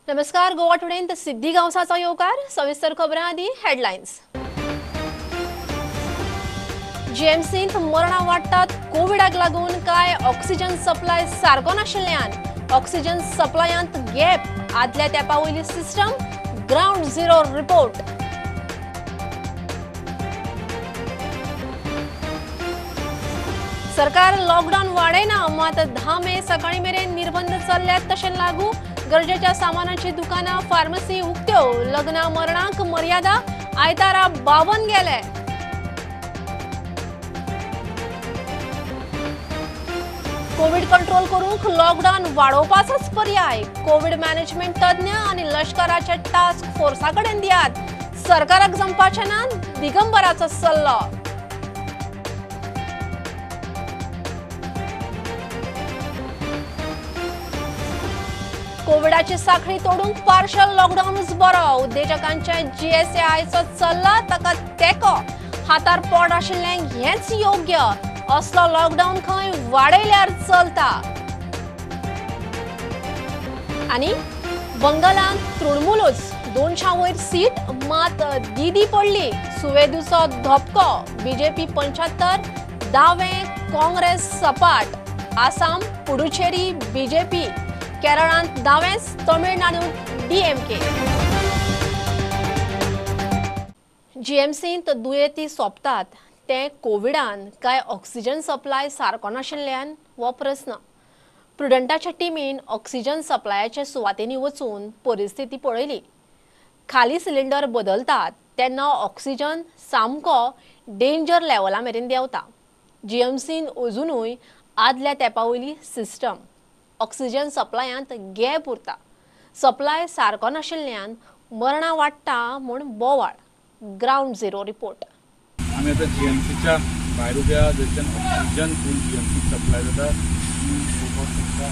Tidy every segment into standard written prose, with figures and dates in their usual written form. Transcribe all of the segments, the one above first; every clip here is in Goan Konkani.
नमस्कार, गोवा टुडेंत सिद्धी गांवसाचो येवकार. सविस्तर खबरां आदी हेडलायन्स. जीएमसींत मरणां वाडटात कोविडाक लागून काय ऑक्सिजन सप्लाय सारको नाशिल्ल्यान ऑक्सिजन सप्लायांत गॅप, आदल्या तेंपा वयली सिस्टम, ग्रावंड झिरो रिपोर्ट. सरकार लॉकडाऊन वाडयना, मात 10 मे सकाळी मेरेन निर्बंध चल्ल्यात तशें लागू. गरजेच्या सामानाची दुकानां, फार्मसी उक्त्यो, लग्ना मरणाक मर्यादा, आयतारा 52 गेले. कोविड कंट्रोल करूंक लॉकडाऊन वाडोवपाचोच पर्याय, कोविड मॅनेजमेंट तज्ञ आनी लश्कराच्या टास्क फोर्सा कडेन दियात, सरकाराक जमपाचें ना, दिगंबराचो सल्लो. कोविडाची साखळी तोडूंक पार्शल लॉकडाऊनच बरो, उद्देजकांच्या जीएसआयचो चल्ला ताका तेंको, हातार पोट आशिल्ल्यांक हेंच योग्य, असलो लॉकडाऊन खंय वाडयल्यार चलता. आनी बंगालांत तृणमूलच 200 वयर सीट, मात दिदी पडली, सुवेदूचो धपको, बीजेपी 75, दावे काँग्रेस सपाट. आसाम, पुडुचेरी बीजेपी, केरळांत दावेंच, तमिळनाडूंत डीएमके. जीएमसींत दुयेंती सोंपतात ते कोविडान काय ऑक्सिजन सप्लाय सारको नाशिल्ल्यान हो प्रस्न. प्रुडंटाच्या टिमीन ऑक्सिजन सप्लायाच्या सुवातेंनी वचून परिस्थिती पळयली. खाली सिलिंडर बदलतात तेन्ना ऑक्सिजन सामको डेंजर लेवला मेरेन देंवता. जीएमसीन अजुनूय आदल्या तेंपा वयली सिस्टम, ऑक्सिजन सप्लायांत गॅप उरता, सप्लाय सारको नाशिल्ल्यान मरणां वाडटा म्हूण बोवाळ. Ground zero report. आमी आतां जीएमसीच्या भायर उब्या, थंयच्यान ऑक्सिजन फूल जीएमसीक सप्लाय जाता. पळोवपाक शकता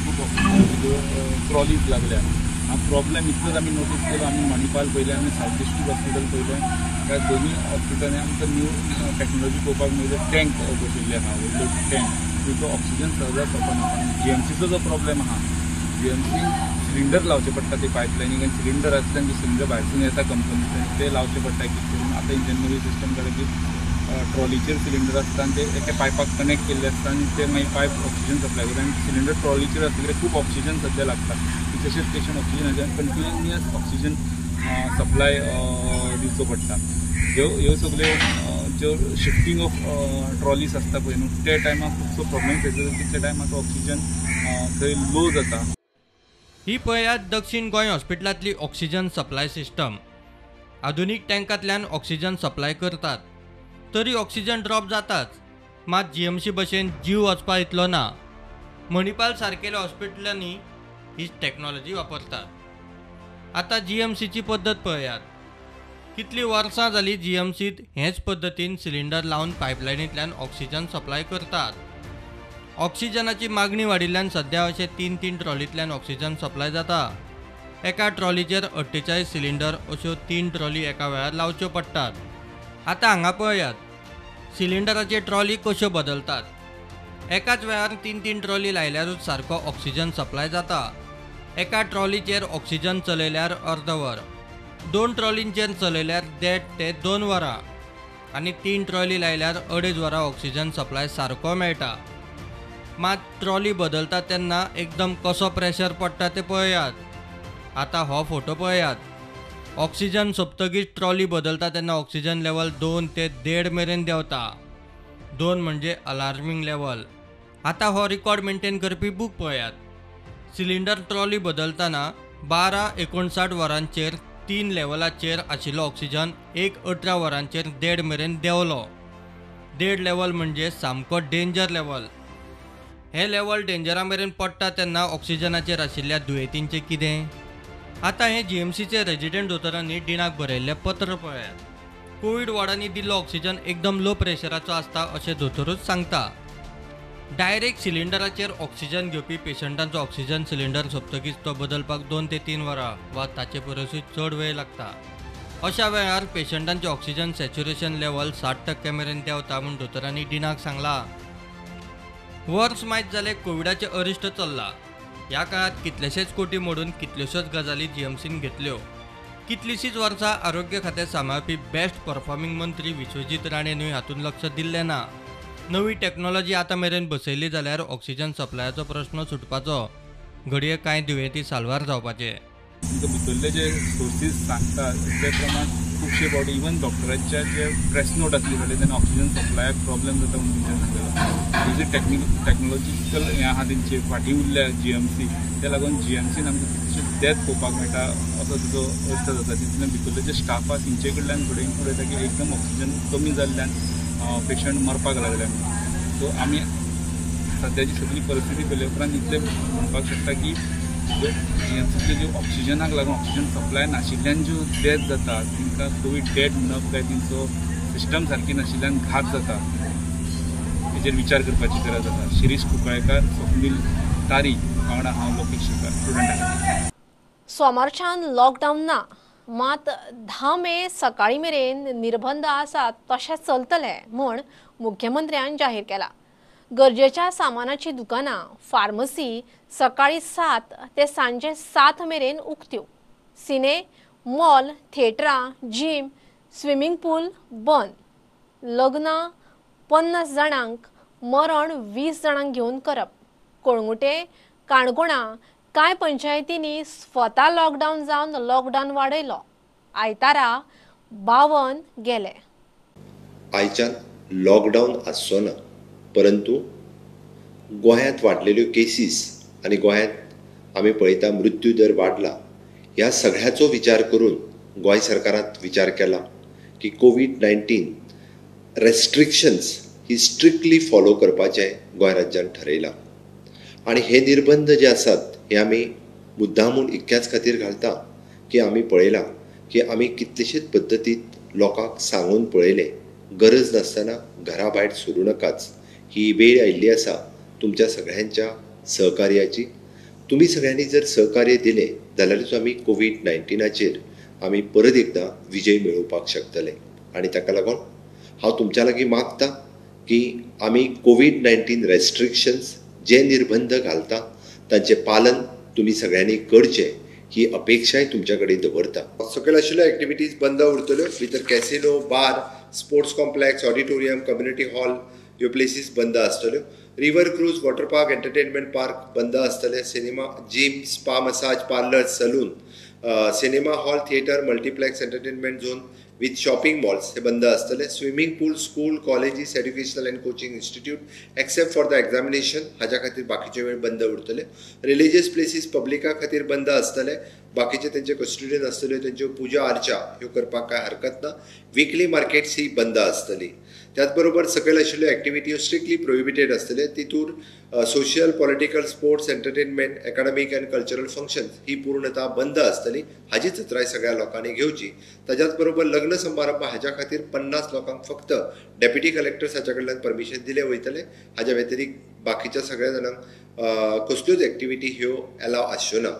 खूब ऑक्सिजन ट्रॉलीज लागल्या. प्रॉब्लेम इतलोच आमी नोटीस केलो, आमी मणिपाल पळयलें, आमी सावथ डिस्ट्रिक्ट हॉस्पिटल पळयलें. त्या दोनूय हॉस्पिटलांनी आमकां न्यू टॅक्नोलॉजी पळोवपाक मेळ्ळी. टँक बसयल्ले आहा, व्हडलो टँक, तितून ऑक्सिजन सहजा सोंपना. जीएमसीचो जो प्रॉब्लेम आहा, जीएमसी सिलिंडर लावचे पडटा ते पायपलायनीक, आनी सिलिंडरांतल्यान जे सिलिंडर भायरसून येता कंपनींतल्यान ते लावचे पडटा. कितें करून आतां इंजन नवी सिस्टम जाल्या की ट्रॉलीचेर सिलिंडर आसता आनी ते एका पायपाक कनेक्ट केल्ले आसता आनी ते मागीर पायप ऑक्सिजन सप्लाय करता. आनी सिलिंडर ट्रॉलीचेर आसतकीर खूब ऑक्सिजन सद्या लागता. तशेंच पेशंट ऑक्सिजनाचेर कंटिन्युअस ऑक्सिजन सप्लाय दिवचो पडटा. ह्यो सगल्यो ज्यो शिफ्टींग ऑफ ट्रॉलीज आसता पळय न्हू, ते टायमाक खुबसो प्रॉब्लेम फेस जाता. तितल्या टायमाक ऑक्सिजन थंय लो जाता. ही पळयात दक्षिण गोंय हॉस्पिटलांतली ऑक्सिजन सप्लाय सिस्टम. आधुनीक टँकांतल्यान ऑक्सिजन सप्लाय करतात तरी ऑक्सिजन ड्रॉप जाताच, मात जीएमसी भशेन जीव वचपा इतलो ना. मणिपाल सारकेल्या हॉस्पिटलांनी हीच टॅक्नॉलॉजी वापरतात. आतां जीएमसीची पद्दत पळयात. कितलीं वर्सां जालीं जीएमसींत हेच पद्दतीन सिलिंडर लावन पायपलायनींतल्यान ऑक्सिजन सप्लाय करतात. ऑक्सिजनाची मागणी वाडिल्ल्यान सद्या अशे 3-3 ट्रॉलींतल्यान ऑक्सिजन सप्लाय जाता. एका ट्रॉलीचेर 48 सिलिंडर अश्यो 3 ट्रॉली एका वेळार लावच्यो पडटात. आतां हांगा पळयात सिलिंडराचे ट्रॉली कश्यो बदलतात. एकाच वेळार 3-3 ट्रॉली लायल्यारूच सारको ऑक्सिजन सप्लाय जाता. एका ट्रॉलीचेर ऑक्सिजन चलयल्यार अर्द वर, 2 ट्रॉलींचेर चलयल्यार 1.5 ते 2 वरां आनी 3 ट्रॉली लायल्यार 2.5 वरां ऑक्सिजन सप्लाय सारको मेळटा. मात ट्रॉली बदलता तेन्ना एकदम कसो प्रेशर पडटा तें पळयात. आतां हो फोटो पळयात. ऑक्सिजन सोंपतकीच ट्रॉली बदलता तेन्ना ऑक्सिजन लेवल 2 ते 1.5 मेरेन देंवता. 2 म्हणजे अलार्मींग लेवल. आतां हो रिकॉर्ड मेंटेन करपी बूक पळयात. सिलिंडर ट्रॉली बदलतना 12:59 वरांचेर 3 लेवलाचेर आशिल्लो ऑक्सिजन 1:18 वरांचेर 1.5 मेरेन देंवलो. 1.5 लेवल म्हणजे सामको डेंजर लेवल. हे लेवल डेंजरा मेरेन पडटा तेन्ना ऑक्सिजनाचेर आशिल्ल्या दुयेंतींचें कितें? आतां हें जीएमसीचे रेजिडेंट दोतोरांनी डिनाक बरयल्लें पत्र पळयात. कोवीड वॉर्डांनी दिल्लो ऑक्सिजन एकदम लो प्रेशराचो आसता अशें दोतोरूच सांगता. डायरेक्ट सिलिंडराचेर ऑक्सिजन घेवपी पेशंटांचो ऑक्सिजन सिलिंडर सोंपतकीच तो बदलपाक 2 ते 3 वरां वा ताचे परसूय चड वेळ लागता. अशा वेळार पेशंटांचें ऑक्सिजन सॅच्युरेशन लेवल 60% मेरेन देंवता म्हूण दोतोरांनी डिनाक सांगलां. वर्स मायत जालें कोविडाचें अरिश्ट चल्लां. ह्या काळात कितलेशेच कोटी मोडून कितल्योश्योच गजाली जीएमसीन घेतल्यो. कितलीशीच वर्सां आरोग्य खातें सांबाळपी बेस्ट परफॉर्मिंग मंत्री विश्वजीत राणेनूय हातूंत लक्ष दिल्लें ना. नवी टॅक्नॉलॉजी आतां मेरेन बसयली जाल्यार ऑक्सिजन सप्लायाचो प्रश्न सुटपाचो, घडये कांय दुयेंती साल्वार जावपाचे. भितरले जे सोर्सीस सांगता ते प्रमाण खुबशे फावटी इवन डॉक्टरांच्या जे प्रेस नोट आसली जाल्यार तेन्ना ऑक्सिजन सप्लायाक प्रॉब्लेम जाता म्हणून तेंच्यांनी सांगलेलो. जी टॅक्नोलॉजिकल हें आहा तेंचे फाटीं उरल्या जीएमसी, ते लागून जीएमसीन आमकां कितलेशे डेथ पळोवपाक मेळटा असो तिचो अर्थ जाता. तितूंतल्यान भितरले जे स्टाफ आहा तेंचे कडल्यान फुडें फुडें येता की एकदम ऑक्सिजन कमी जाल्ल्यान पेशंट मरपाक लागले. सो आमी सद्याची सगळी परिस्थिती पळयल्या उपरांत इतलें म्हणपाक शकता की जीएमसीतले ज्यो ऑक्सिजनाक लागून ऑक्सिजन सप्लाय नाशिल्ल्यान ज्यो डेथ जाता तांकां कोवीड डेथ म्हणप काय तेंचो सिस्टम सारकी नाशिल्ल्यान घात जाता, हेजेर विचार करपाची गरज आसा. शिरीष कुंकळेकार, स्वप्नील तारी वांगडा हांव लोकेश शेखर, स्टुडंट. सोमारच्यान लॉकडावन ना, मात 10 मे सकाळी मेरेन निर्बंध आसात तशें चलतले म्हूण मुख्यमंत्र्यान जाहीर केला. गरजेच्या सामानाची दुकानां, फार्मसी सकाळी 7 ते सांजे 7 मेरेन उक्त्यो. सिने, मॉल, थिएटरां, जिम, स्विमींग पूल बंद. लग्नां 50 जाणांक, मरण 20 जाणांक घेवन करप. कळंगुटे, काणकोणा कांय पंचायतींनी स्वता लॉकडावन जावन लॉकडावन वाडयलो. आयतारा 52 गेले. आयच्यान लॉकडावन आसचो ना, परंतु गोंयांत वाडलेल्यो केसीस आनी गोंयांत आमी पळयता मृत्यू दर वाडला, ह्या सगळ्याचो विचार करून गोंय सरकारान विचार केला की कोवीड-19 रेस्ट्रिक्शन्स ही स्ट्रिक्टली फॉलो करपाचें गोंय राज्यान ठरयलां. आनी हे निर्बंध जे आसात हे आमी मुद्दामून इतक्याच खातीर घालता की आमी पळयलां की आमी कितलेशेच पद्दतीत लोकांक सांगून पळयलें, गरज नासतना घरा भायर सरूं नाकाच. ही वेळ आयिल्ली आसा तुमच्या सगळ्यांच्या सहकार्याची. तुमी सगळ्यांनी जर सहकार्य दिलें जाल्यारूच आमी कोवीड-19चेर आमी परत एकदां विजय मेळोवपाक शकतले. आनी ताका लागून हांव तुमच्या लागीं मागता की आमी कोवीड-19 रेस्ट्रिक्शन्स जे निर्बंध घालता तांचें पालन तुमी सगळ्यांनी करचें ही अपेक्षाय तुमच्या कडेन दवरता. सकयल आशिल्ल्यो एक्टिविटीज बंद उरतल्यो. भितर casino, bar, sports complex, auditorium, community hall ह्यो प्लेसीस बंद आसतल्यो. River cruise, water park, entertainment park बंद आसतले. Cinema, gym, spa, massage parlour, saloon, cinema hall, theatre, multiplex, entertainment zone with shopping malls हे बंद आसतले. Swimming pool, school, colleges, educational and coaching institute except for the examination हाज्या खातीर बाकीचे वेळ बंद उरतले. रिलिजियस प्लेसीस पब्लिका खातीर बंद आसतले. बाकीचे तेंचे कस्टोडियन आसतल्यो, तेंच्यो पुजा अर्चा ह्यो करपाक कांय हरकत ना. विकली मार्केट्स ही बंद आसतली. त्याच बरोबर सकयल आशिल्ल्यो एक्टिविटी ह्यो स्ट्रिक्टली प्रोहिबिटेड आसतले. तितूर social, political, sports, entertainment, academic and cultural functions ही पूर्णतः बंद आसतली. हाजी चत्राय सगळ्या लोकांनी घेवची. ताज्याच बरोबर लग्न समारंभ हाज्या खातीर 50 लोकांक फक्त डेप्युटी कलेक्टर्स हाच्या कडल्यान परमिशन दिलें वयतलें. हाज्या व्यतिरिक्त बाकीच्या सगळ्या जाणांक कसल्योच एक्टिविटी ह्यो एलाव आसच्यो ना.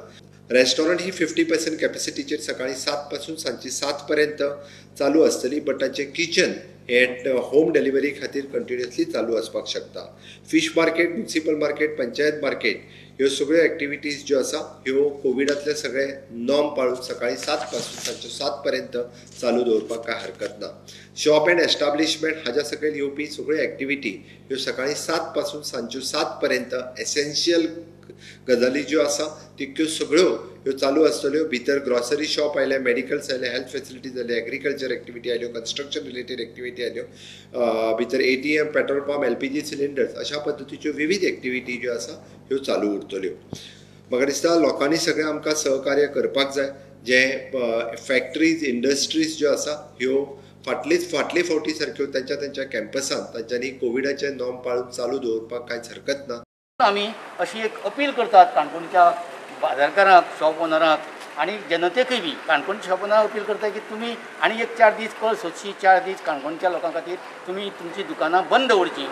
रेस्टॉरंट ही 50% कॅपॅसिटीचेर सकाळी 7 पासून सांजची 7 पर्यंत चालू आसतली, बट तांचें किचन हे होम डिलिव्हरी खातीर कंटिन्युअसली चालू आसपाक शकता. Fish market, municipal market, panchayat market ह्यो सगळ्यो एक्टिविटीज ज्यो आसा ह्यो कोविडांतले सगळे नॉर्म पाळून सकाळी 7 पासून सांजच्यो 7 पर्यंत चालू दवरपाक कांय हरकत ना. शॉप अँड एस्टाब्लिशमेंट हाज्या सकयल येवपी सगळ्यो एक्टिविटी ह्यो सकाळी 7 पासून सांजच्यो 7 पर्यंत एसेन्शियल गजाली ज्यो आसा तितक्यो सगळ्यो ह्यो चालू आसतल्यो. भितर ग्रॉसरी शॉप आयले, मेडिकल्स आयले, हेल्थ फेसिलिटीज आयले, एग्रीकल्चर एक्टिविटी आयल्यो, कन्स्ट्रक्शन रिलेटेड एक्टिविटी आयल्यो, भितर ATM, petrol pump, LPG cylinders अशा पद्दतीच्यो विविध एक्टिविटी ज्यो आसा ह्यो चालू उरतल्यो. म्हाका दिसता लोकांनी सगळें आमकां सहकार्य करपाक जाय. जे फॅक्टरीज, इंडस्ट्रीज ज्यो आसा ह्यो फाटले फावटी सारक्यो तांच्या तांच्या कॅम्पसांत तांच्यांनी कोविडाचे नॉर्म पाळून चालू दवरपाक कांयच हरकत ना. आमी अशी एक अपील करतात काणकोणच्या बाजारकारांक, शॉप ओनरांक आनी जनतेकूय बी. काणकोणच्या शॉप ओनरांक अपील करता की तुमी आनी एक 4 दीस कळ सोदची, 4 दीस काणकोणच्या लोकां खातीर तुमी तुमची दुकानां बंद दवरचीं.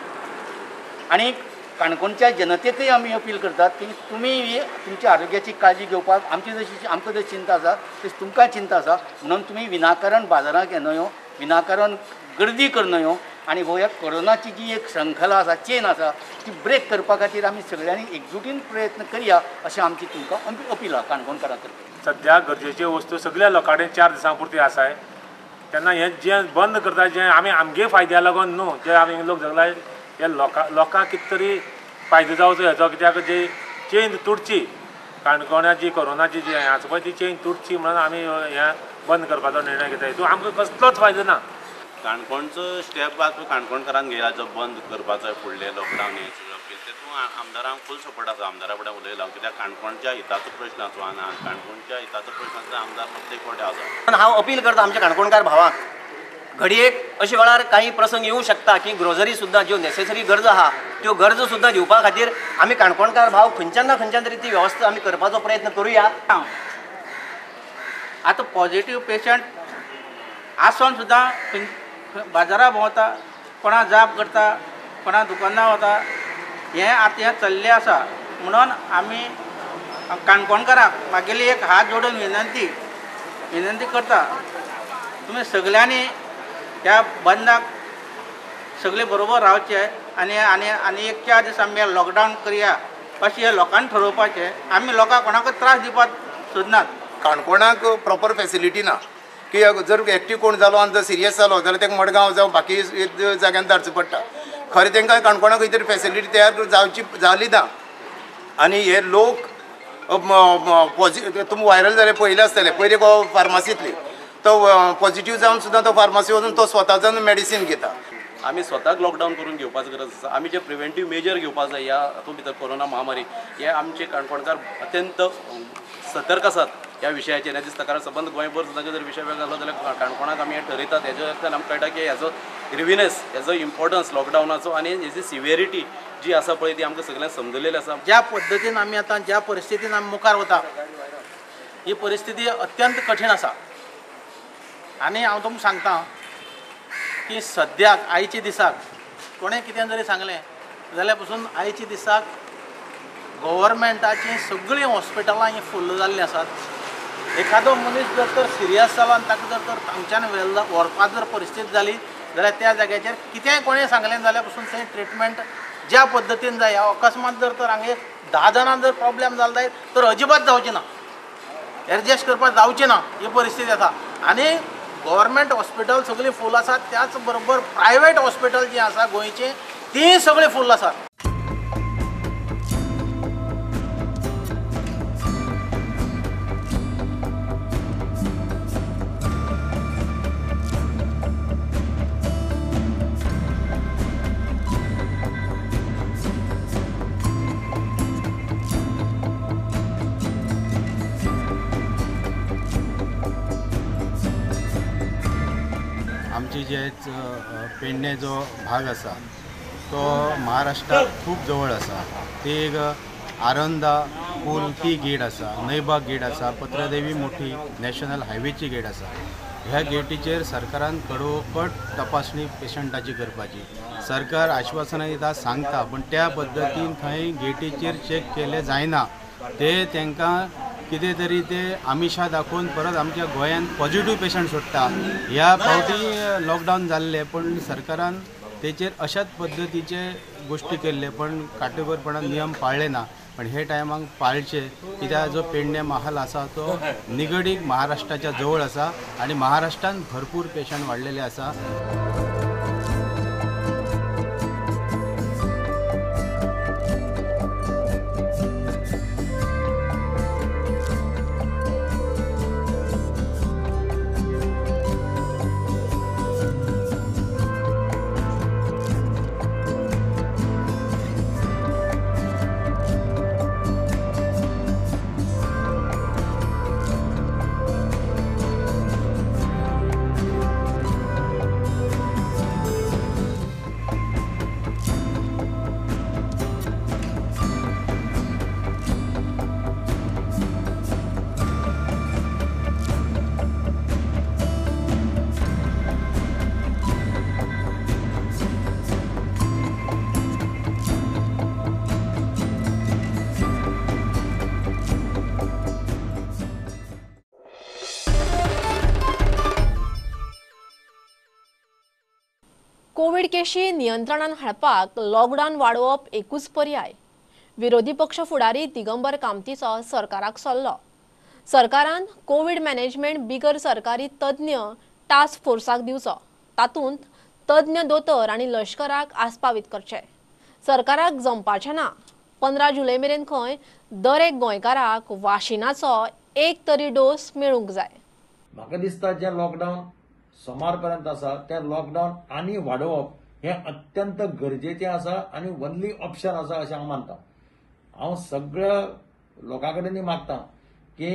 आनी काणकोणच्या जनतेकूय आमी अपील करतात की तुमी तुमच्या आरोग्याची काळजी घेवपाक आमची जशी आमकां जशी चिंता आसा तशी तुमकां चिंता आसा, म्हणून तुमी विनाकारण बाजारांत येनयो, विनाकारण गर्दी करनयो. आनी हो ह्या कोरोनाची जी एक श्रृंखला आसा, चेन आसा, ती ब्रेक करपा खातीर आमी सगळ्यांनी एकजुटीन प्रयत्न करया अशें आमची तुमकां अपील आसा काणकोणकारां तर्फे. सद्या गरजेच्यो वस्तू सगळ्या लोकां कडेन 4 दिसां पुरती आसाय, तेन्ना हें जें बंद करता जें आमी आमगे फायद्या लागून न्हू, जे आमी लोक जगला हे लोकांक कितें तरी फायदो जावचो हेजो, कित्याक जी चेन तुटची काणकोणाची कोरोनाची जी हें आसा पळय ती चेन तुटची म्हणून आमी हें बंद करपाचो निर्णय घेता. हितून आमकां कसलोच फायदो ना. काणकोणचो स्टेप आतां काणकोणकारान घेयला जो बंद करपाचो फुडलें लॉकडावन हें सगळें अपील, तेतून आमदारांक फूल सपोर्ट आसा. आमदारा कडेन उलयला कित्याक काणकोणच्या हिताचो प्रश्न आसा आनी काणकोणच्या हिताचो प्रश्न आसा आमदार प्रत्येक फावटी आसा. हांव अपील करता आमच्या काणकोणकार भावांक, घडयेक अशे वेळार काही प्रसंग येवं शकता की ग्रोसरी सुद्दां ज्यो नेसेसरी गरजो आहा त्यो गरजो सुद्दां दिवपा खातीर आमी काणकोणकार भाव खंयच्यान ना खंयच्यान तरी ती वेवस्था आमी करपाचो प्रयत्न करुया. आतां पॉझिटिव्ह पेशंट आसून सुद्दां बाजारां भोंवता, कोणा जाप करता, कोणा दुकानां वता, हें आतां हें चल्लें आसा. म्हणून आमी काणकोणकारांक मागेली एक हात जोडून विनंती करता, तुमी सगळ्यांनी ह्या बंदाक सगळे बरोबर रावचे आनी आनी आनी एक 4 दीस आमी लॉकडावन करया अशें हें लोकांनी ठरोवपाचें. आमी लोकांक कोणाकूच त्रास दिवपाक सोदनात. काणकोणाक प्रॉपर फेसिलिटी ना की जर एक्टिव कोण जालो आनी जर सिरियस जालो जाल्यार ताका मडगांव जावं बाकी जाग्यान धाडचें पडटा. खरें तांकां काणकोणाक खंय तरी फेसिलिटी तयार जावची जाली ना आनी हे लोक तुमी व्हायरल जाले पयले आसतले, पयले फार्मासींतली तो पॉझिटिव्ह जावन सुद्दां तो फार्मासी वचून तो स्वता जावन मेडिसीन घेता. आमी स्वताक लॉकडावन करून घेवपाची गरज आसा. आमी जे प्रिवेंटीव मेजर घेवपाक जाय ह्या हातूंत भितर कोरोना महामारी हे आमचे काणकोणकार अत्यंत सतर्क आसात ह्या विशयाचेर. हें दिसता कारण सबंद गोंयभर सुद्दां जर विशय वेगळो जालो जाल्यार काणकोणाक आमी हें ठरयतात. हेज्या आमकां कळटा की हेजो ग्रिविनेस, हेजो इम्पॉर्टन्स लॉकडावनाचो आनी हेजी सिवियरिटी जी आसा पळय ती आमकां सगळ्यांक समजलेली आसा. ज्या पद्दतीन आमी आतां ज्या परिस्थितीन आमी मुखार वता ही परिस्थिती अत्यंत कठीण आसा. आनी हांव तुमकां सांगता की सद्याक आयच्या दिसाक कोणें कितें जरी सांगलें जाल्यार पसून आयच्या दिसाक गव्हर्मेंटाचीं सगळीं हॉस्पिटलां हीं फुल्ल जाल्लीं आसात. एखादो मनीस जर तर सिरियस जालो आनी ताका जर तर तांच्यान व्हरपाक जर परिस्थिती जाली जाल्यार त्या जाग्याचेर कितेंय कोणें सांगलें जाल्यार पसून थंय ट्रिटमेंट ज्या पद्दतीन जाय. अकस्मात जर तर हांगा एक 10 जाणां जर प्रॉब्लेम जालो जायत तर अजिबात जावची ना, एडजस्ट करपाक जावची ना ही परिस्थिती आसा. आनी गव्हर्मेंट हॉस्पिटल सगळीं फूल आसात, त्याच बरोबर प्रायवेट हॉस्पिटल जीं आसा गोंयचीं तीं सगळीं फूल आसात. आमची जे पेडणे जो भाग आसा तो महाराष्ट्राक खूब जवळ आसा. ती एक आरंदा पूल ती गेट आसा, नयबाग गेट आसा, पत्रदेवी मोठी नॅशनल हायवेची गेट आसा. ह्या गेटीचेर सरकारान कडोकड तपासणी पेशंटाची करपाची सरकार आश्वासनां दिता सांगता, पण त्या पद्दतीन थंय गेटीचेर चॅक केले जायना. ते तांकां कितें तरी ते आमिशा दाखोवन परत आमच्या गोंयांत पॉझिटिव्ह पेशंट सोडटा. ह्या फावटी लॉकडावन जाल्लें पण सरकारान तेचेर अशाच पद्दतीचे गोश्टी केल्ले, पण काटेकोरपणान नियम पाळ्ळे ना. पण हे टायमाक पाळचे कित्याक जो पेडणे महाल आसा तो निगडीक महाराष्ट्राच्या जवळ आसा आनी महाराष्ट्रान भरपूर पेशंट वाडलेले आसा. कोवीड केशी नियंत्रणान हाडपाक लॉकडावन वाडोवप एकूच पर्याय. विरोधी पक्ष फुडारी दिगंबर कामतीचो सरकाराक सल्लो. सरकारान कोवीड मॅनेजमेंट बिगर सरकारी तज्ञ टास्क फोर्साक दिवचो. तातूंत तज्ञ दोतोर आनी लश्कराक आस्पावीत करचे. सरकाराक जमपाचें ना. 15 जुलय मेरेन खंय दर एक गोंयकाराक वाशिनाचो एक तरी डोस मेळूंक जाय. म्हाका दिसता जें लॉकडावन सोमार पर्यंत आसा तें लॉकडावन आनी वाडोवप हें अत्यंत गरजेचें आसा आनी वनली ऑप्शन आसा अशें हांव मानता. हांव सगळ्या लोकां कडेन मागता की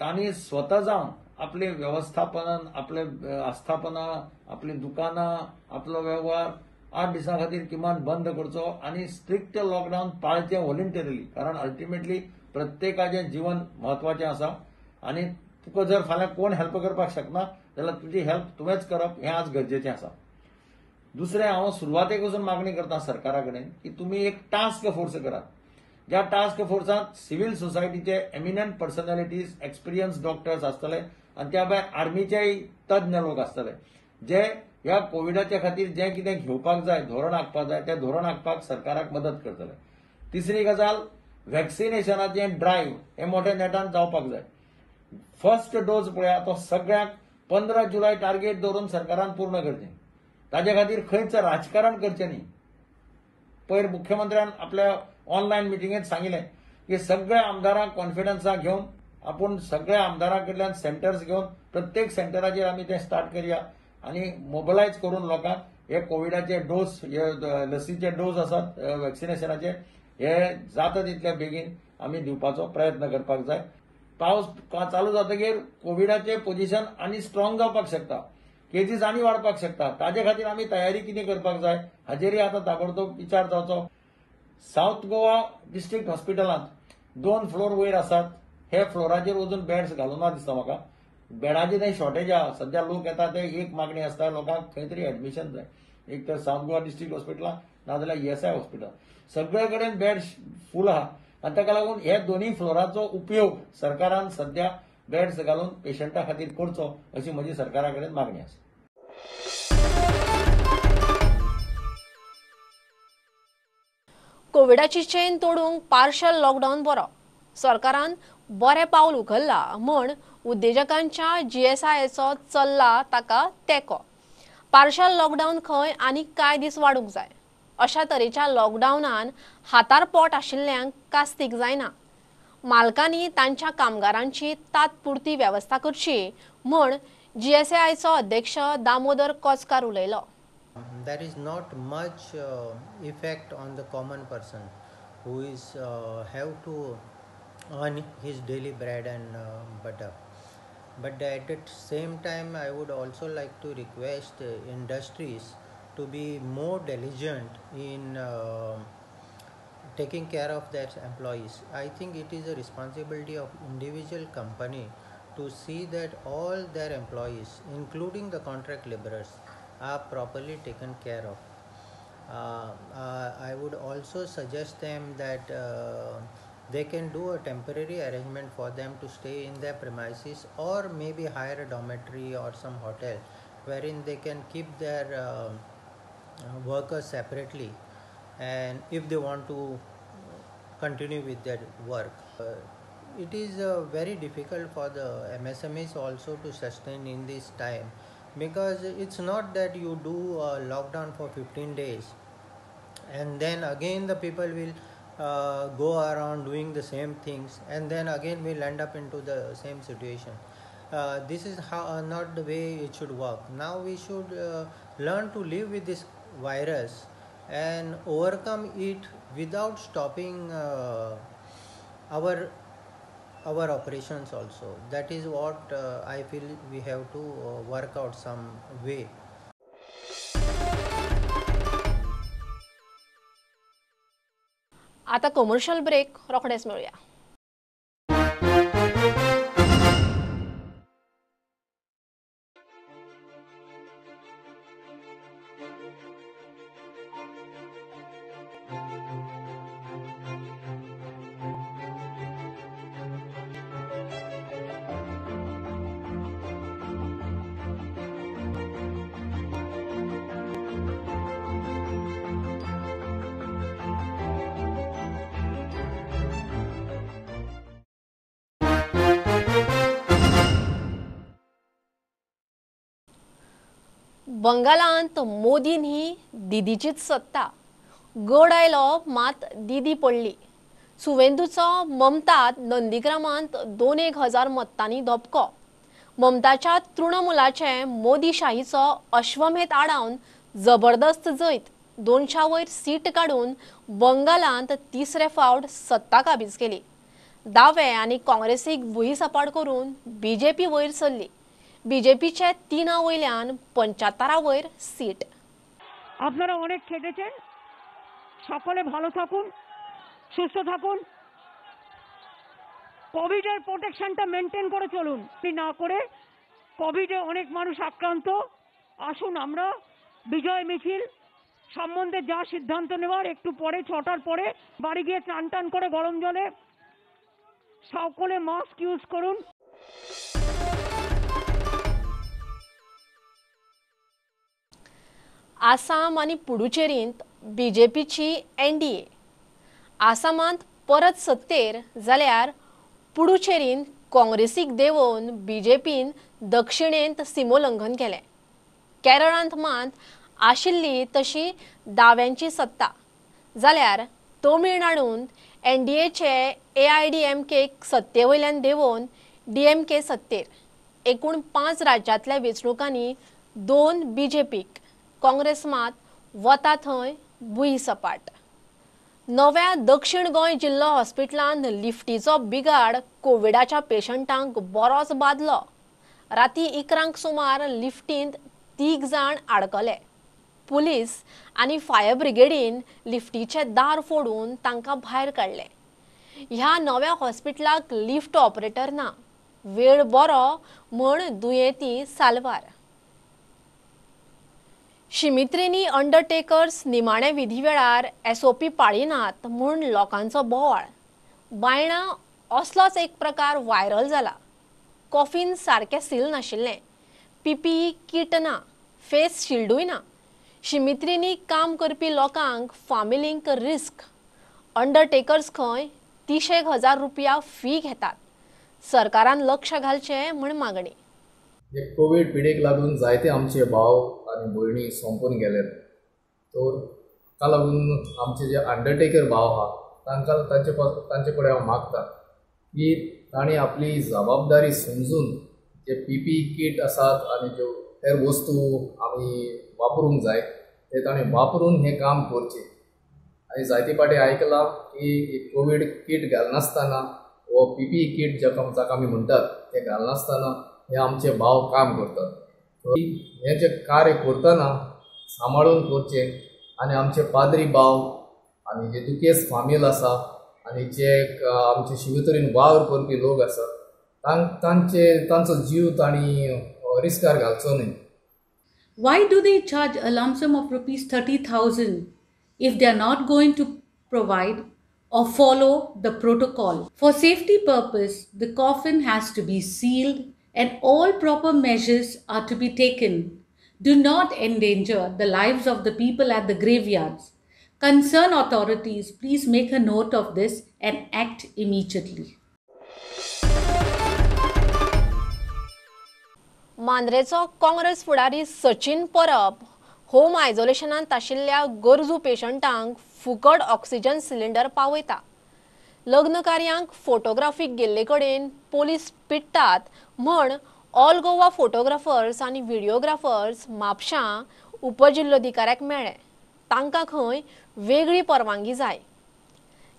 तांणी स्वता जावन आपले वेवस्थापन, आपले आस्थापनां, आपली दुकानां, आपलो वेव्हार 8 दिसां खातीर किमान बंद करचो आनी स्ट्रिक्ट लॉकडावन पाळचें व्हॉलंटरीली. कारण अल्टिमेटली प्रत्येकाचें जीवन म्हत्वाचें आसा आनी तुका जर फाल्यां कोण हेल्प करपाक शकना जाल्यार तुजी हेल्प तुवेंच करप हें आज गरजेचें आसा. दुसरें, हांव सुरवातेक वचून मागणी करता सरकारा कडेन की तुमी एक टास्क फोर्स करात, ज्या टास्क फोर्सांत सिव्हील सोसायटीचे एमिनंट पर्सनॅलिटीज, एक्सपिरियन्स डॉक्टर्स आसतले आनी त्या भायर आर्मीचेय तज्ञ लोक आसतले, जे ह्या कोविडाच्या खातीर जें कितें घेवपाक जाय, धोरण आंखपाक जाय, तें धोरण आंखपाक सरकाराक मदत करतले. तिसरी गजाल, वॅक्सिनेशनाचें ड्रायव्ह हें मोठ्या नेटान जावपाक जाय. फर्स्ट डोस पळया तो सगळ्यांक 15 जुलय टार्गेट दवरून सरकारान पूर्ण करचें. ताजे खातीर खंयच राजकारण करचें न्ही. पयर मुख्यमंत्र्यान आपल्या ऑनलायन मिटिंगेंत सांगिल्लें की सगळ्या आमदारांक कॉन्फिडन्साक घेवन आपूण सगळ्या आमदारां कडल्यान सेंटर्स घेवन प्रत्येक सेंटराचेर आमी तें स्टार्ट करया आनी मोबलायज करून लोकांक हे कोविडाचे डोस, हे लसीचे डोस आसात वॅक्सिनेशनाचे, हे जाता तितल्या बेगीन आमी दिवपाचो प्रयत्न करपाक जाय. पावस चालू जातकीर कोविडाचें पोजिशन आनी स्ट्रॉंग जावपाक शकता, केजीस आनी वाडपाक शकता. ताजे खातीर आमी तयारी कितें करपाक जाय हाजेरय आतां ताबडतोब विचार जावचो. सावथ गोवा डिस्ट्रिक्ट हॉस्पिटलांत 2 फ्लोर वयर आसात, हे फ्लोराचेर वचून बेड्स घालूना दिसता म्हाका. बेडाची थंय शॉर्टेज आसा. सद्या लोक येता ते एक मागणी आसता, लोकांक खंय तरी एडमिशन जाय, एक तर सावथ गोवा डिस्ट्रिक्ट हॉस्पिटलांत नाजाल्यार ESI hospital. सगळे कडेन बेड फूल आहा आनी ताका लागून हे दोनूय फ्लोराचो उपयोग सरकारान सद्या बेड्स घालून पेशंटा खातीर करचो अशी म्हजी सरकारा कडेन मागणी आसा. कोविडाची चेन तोडूंक पार्शल लॉकडावन बरो. सरकारान बरें पावल उखल्ला म्हण उद्देजकांच्या GSIचो चल्ला ताका तेंको. पार्शल लॉकडावन खंय आनी कांय दीस वाडूंक जाय. अशा तरेच्या लॉकडावनान हातार पोट आशिल्ल्यांक कास्तीक जायना. मालकांनी तांच्या कामगारांची तात्पुरती वेवस्था करची म्हण GSIचो अध्यक्ष दामोदर कोचकार उलयलो. There is not much effect on the common person who is have to earn his daily bread and butter. But at the same time, I would also like to request industries to be more diligent in taking care of their employees. I think it is a responsibility of individual company to see that all their employees, including the contract laborers, are properly taken care of. I would also suggest them that they can do a temporary arrangement for them to stay in their premises, or maybe hire a dormitory or some hotel wherein they can keep their workers separately, and if they want to continue with their work. It is very difficult for the MSMEs also to sustain in this time, because it's not that you do a lockdown for 15 days and then again the people will go around doing the same things, and then again we'll end up into the same situation. This is how not the way it should work. Now we should learn to live with this virus and overcome it without stopping our operations also. That is what I feel we have to work out some way. आता कमर्शियल ब्रेक रोखडेच मेळुया. बंगालांत मोदी न्ही दिदीचीच सत्ता. गड आयलो मात दिदी पडली. सुवेंदूचो ममतात नंदीग्रामांत 2,000 मतांनी धपको. ममताच्या तृणमूलाचे मोदी शाहीचो अश्वमेध आडावन जबरदस्त जैत. 200 वयर सीट काडून बंगालांत तिसरे फावट सत्ता काबीज केली. दावे आनी काँग्रेसीक भुंयसपाट करून बीजेपी वयर सरली. बीजेपीचे 3 वयल्यान 75 वयर सीट. আপনারা অনেক খেটেছেন, সকলে ভালো থাকুন, সুস্থ থাকুন, কোভিডের প্রোটেকশনটা মেনটেন করে চলুন। না করে কোভিডে অনেক মানুষ আক্রান্ত। আসুন আমরা বিজয় মিছিল সম্বন্ধে যা সিদ্ধান্ত নেওয়ার একটু পরে 6টার পরে বাড়ি গিয়ে চান টান করে গরম জলে সকলে মাস্ক ইউজ করুন। आसाम आनी पुडुचेरींत बीजेपीची एनडीए. आसामांत परत सत्तेर जाल्यार पुडुचेरींत काँग्रेसीक देंवोवन बीजेपीन दक्षिणेंत सीमोल्लंघन केलें. केरळांत मात आशिल्ली तशी दाव्यांची सत्ता, जाल्यार तमिळनाडूंत एनडीएचे एआयडीएमकेक सत्ते वयल्यान देंवोवन डीएमके सत्तेर. एकूण 5 राज्यांतल्या वेंचणुकांनी 2 बीजेपीक, काँग्रेस मात वता थंय भुंयसपाट. नव्या दक्षिण गोंय जिल्लो हॉस्पिटलांत लिफ्टीचो बिगाड कोविडाच्या पेशंटांक बरोच बादलो. राती 11 सुमार लिफ्टींत 3 जाण आडकले. पुलीस आनी फायर ब्रिगेडीन लिफ्टीचें दार फोडून तांकां भायर काडले. ह्या नव्या हॉस्पिटलाक लिफ्ट ऑपरेटर ना. वेळ बरो म्हण दुयेंती साल्वार. शिमित्रींनी अंडरटेकर्स निमाणे विधी वेळार एसओपी पाळिनात म्हूण लोकांचो बोवाळ. बायणा असलोच एक प्रकार व्हायरल जाला. कॉफीन सारकें सील नाशिल्लें, पीपीई किट ना, फेस शिल्डूय ना. शिमित्रींनी काम करपी लोकांक फामिलींक रिस्क. अंडरटेकर्स खंय 30,000 रुपया फी घेतात. सरकारान लक्ष घालचें म्हूण मागणी. कोवीड पिडेक लागून जायते आमचे भाव आनी भयणी सोंपून गेले, तर ताका लागून आमचे जे अंडरटेकर भाव आहा तांकां तांचे कडेन हांव मागता की तांणी आपली जबाबदारी समजून जे पीपीई कीट आसात आनी ज्यो हेर वस्तू आमी वापरूंक जाय ते ताणें वापरून हें काम करचें. आनी जायते फावटी आयकलां की कोवीड कीट घालनासतना वो पीपीई कीट जाका आमी म्हणटात तें घालनासतना हे आमचे भाव काम करतात. हें जें कार्य करतना सांबाळून करचें आनी आमचे पाद्री भाव आनी जे दुखेस्त फामील आसा आनी जे आमचे शिवतरीन वावर करपी लोक आसा तांचो जीव तांणी रिस्कार घालचो न्हय. Why do they charge a lump sum of rupees 30,000 if they are not going to provide or follow the protocol? For safety purpose, the coffin has to be sealed and all proper measures are to be taken. Do not endanger the lives of the people at the graveyards. Concerned authorities, please make a note of this and act immediately. मांद्रेचो Congress फुडारी सचिन परब होम आयसोलेशनांत आशिल्ल्या गरजू पेशंटांक फुकट ऑक्सिजन सिलिंडर पावयता. लग्न कार्यांक फोटोग्राफीक गेल्ले कडेन पोलीस पिट्टात म्हण ऑल गोवा फोटोग्राफर्स आनी व्हिडियोग्राफर्स म्हापशां उपजिल्लोधिकाऱ्याक मेळ्ळे. तांकां खंय वेगळी परवानगी जाय.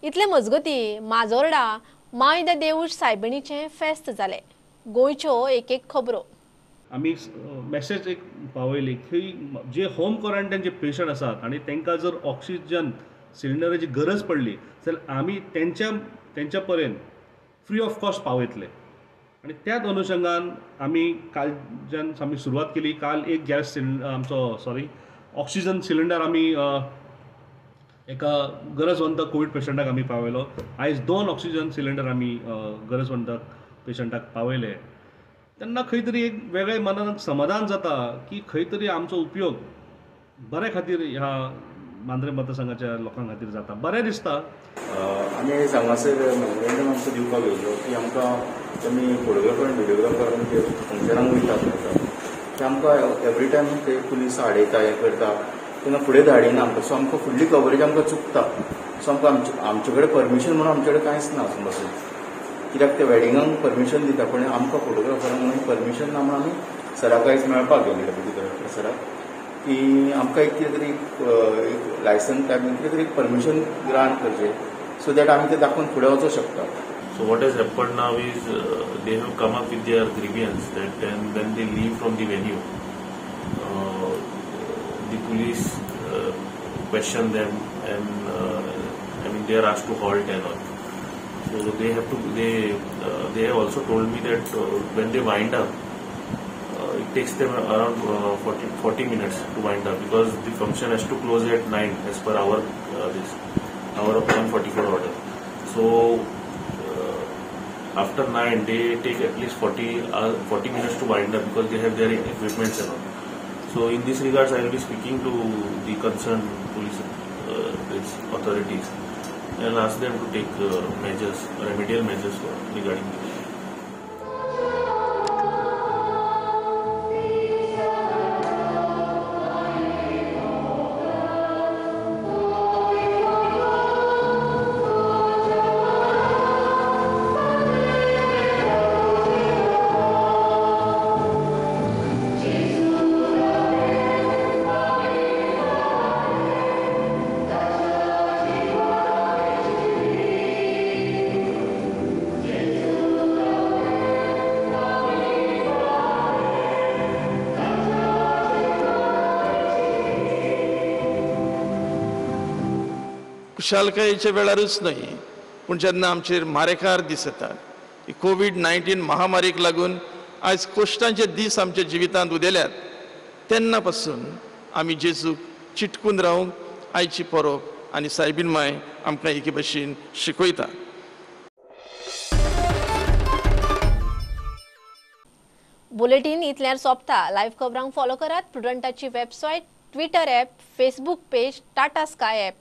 इतले मजगती माजोर्डा माय the देवूश सायबिणीचें फेस्त जालें. गोंयच्यो एक एक खबरो. आमी मॅसेज एक पावयली की जे होम क्वॉरंटायन जे पेशंट आसात आनी तांकां जर ऑक्सिजन सिलिंडराची गरज पडली जाल्यार आमी तेंच्या पर्यंत फ्री ऑफ कॉस्ट पावयतले. आनी त्याच अनुशंगान आमी कालच्यान आमी सुरवात केली. काल एक गॅस सिलिंडर आमचो सॉरी ऑक्सिजन सिलिंडर आमी एका गरजवंत कोवीड पेशंटाक आमी पावयलो. आयज 2 ऑक्सिजन सिलिंडर आमी गरजवंत पेशंटाक पावयले. तेन्ना खंय तरी एक वेगळें मनाक समाधान जाता की खंय तरी आमचो उपयोग बऱ्या खातीर ह्या मांद्रें मतदारसंघाच्या लोकां खातीर जाता, बरें दिसता. आमी हांगासर मेमोरेंडम आमकां दिवपाक येयलो की आमकां तुमी फोटोग्राफर आनी व्हिडियोग्राफर जे फंक्शनाक वयतात की आमकां एवरी टायम ते पुलीस आडयता हें करता तेन्ना फुडें धाडिना आमकां. सो आमकां फुडली कवरेज आमकां चुकता. सो आमकां आमचे कडेन परमिशन म्हणून आमचे कडेन कांयच ना अजून पासून, कित्याक ते वेडिंगांक परमिशन दिता पण आमकां फोटोग्राफरांक म्हणून परमिशन ना म्हणून आमी सराक आयज मेळपाक गेले डेप्युटी कलेक्टर सराक की आमकां एक कितें तरी एक लायसन्स टायप कितें तरी परमिशन ग्रांट करचें सो that आमी तें दाखोवन फुडें वचूंक शकता. So what has happened now is they have come up with their grievance that when they leave from the venue, the police question them and I mean they are asked to halt and all. So they have to they have also told me that when they wind up, it takes them around 40 minutes to wind up because the function has to close at 9 as per our our 144 order. So after 9 they take at least 40 minutes to wind up because they have their equipments and all. So in this regards, I will be speaking to the concerned police authorities and ask them to take measures, remedial measures regarding this. खुशालकायेच्या वेळारूच न्हय पूण जेन्ना आमचेर मारेकार दीस येतात, कोवीड-19 महामारीक लागून आयज कश्टांचे दीस आमच्या जिवितांत उदेल्यात, तेन्ना पासून आमी जेजूक चिटकून रावंक आयची परब आनी सायबीन माय आमकां एके भशेन शिकयता. बुलेटीन इतल्यार सोंपता. लायव्ह खबरांक फॉलो करात प्रुडंटाची website, Twitter app, Facebook page, Tata Sky app,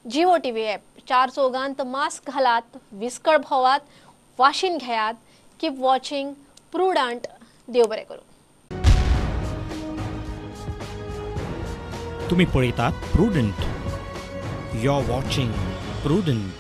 Jio TV app. चार चौगांत मास्क घालात, विस्कळ भोवात, वाशीन घेयात. Keep watching prudent. देव बरें करूं. तुम्ही पळयतात Prudent. You are watching Prudent.